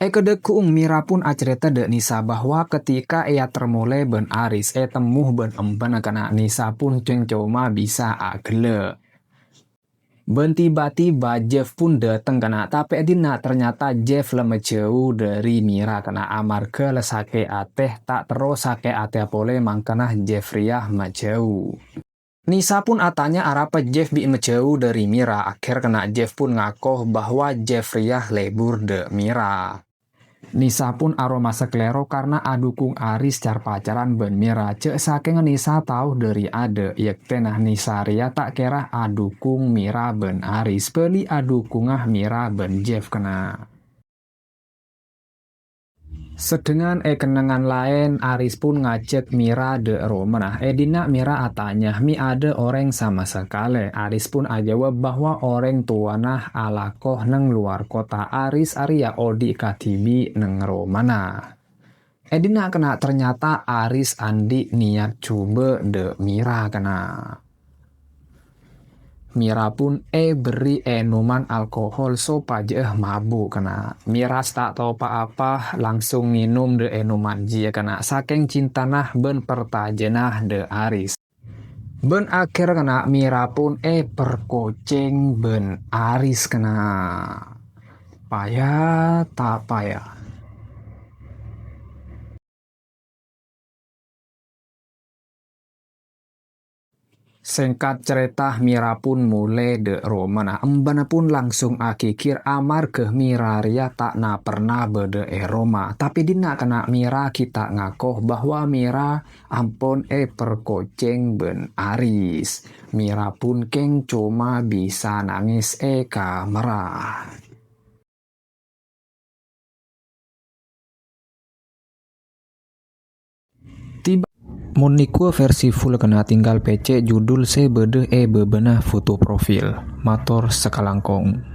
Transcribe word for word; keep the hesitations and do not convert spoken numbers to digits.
È kadhâggu'ung Mira pun acarèta dâ' Nisa bahwa ketika èyater molè bân Aris ètemmo bân embhâna kana' Nisa pun cèng coma bisa aghellâ'. Bân tiba-tiba Jeff pun dâteng kana', tapè è dinna' ternyata Jeff la majhâu dâri Mira kana' amarghâ la sakè' atè, ta' terro sakè' atè polè mangkana Jeff rèya majhâu. Nisa pun atanya arapa Jeff bi' majhâu dâri Mira. Akhèr kana' Jeff pun ngako bahwa Jeff rèya lebur dâ' Mira. Nisa pun aromasa kalèro karna adhukung Aris car-pacaran bân Mira. Jhâ' sakènga Nisa tao dâri adâ', yèktèna Nisa rèya ta' kèra adhukung Mira bân Aris, bâli adhukungnga Mira bân Jeff kana'. Sedhengan è kennengngan laèn, Aris pun ngajhâk Mira dâ' romana. È dinna' Mira atanya, "Mi' adâ' orèng sama sakalè?" Aris pun ajâwâb bahwa orèng towana alako neng lowar kottha. Aris arèya odi' kadhibi' neng romana. È dinna' kana' ternyata Aris andi' niyat jhubâ' dâ' Mira kana'. Mira pun èberri' ènoman alkohol sopajâ'â mabuk kana'. Mira ta' tao pa-apa, langsung ngènom dâ' ènoman jiyâ kana', sakèng cintana bân partajâna dâ' Aris. Bân akhèr kana' Mira pun èperkocèng bân Aris kana'. Paya ta' paya? Sèngkat carèta, Mira pun molè dâ' romana. Embhâna pun langsung aghigghir amarghâ Mira rèya ta' na-, pernah bâdâ è roma. Tapè dinna' kana' Mira ghi' ta' ngako bahwa Mira ampon èperkocèng bân Aris. Mira pun kèng coma bisa nangès è kamarra. Tiba. Mon nèko versi full kana' tinggal pècè' judul sè bâdâ è bâbâna foto profil. Mator sakalangkong.